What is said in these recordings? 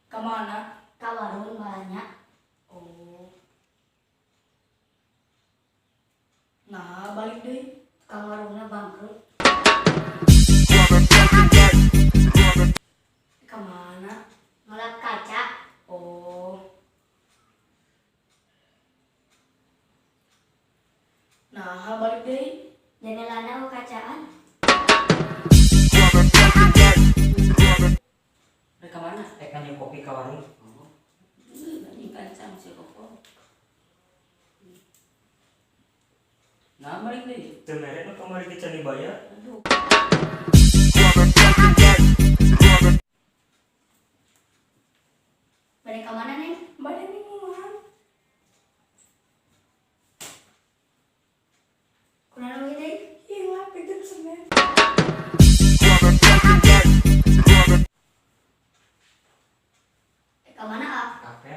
Kemana? Ka warung banyak. Oh. Nah, balik deui. Ka warungna bangkrut. Kemana? Nolak kaca. Oh. Nah, balik deui. Jendelana kacaan. Rek ka mana? Rek nanya kopi ka warung. Oh. Ih, anjing kancang si koko. Nah, balik deui. Teu mere nu kamari ge can dibayar. Aduh. Balik ka mana, Neng? Balik minuman. Kunaon deui? Iya, pintu semen. Ka mana, A? Kafe.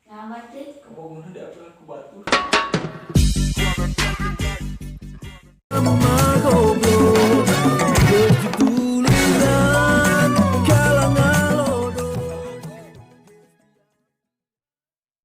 Nah, balik deui. Kabogohna diapelan ku batur.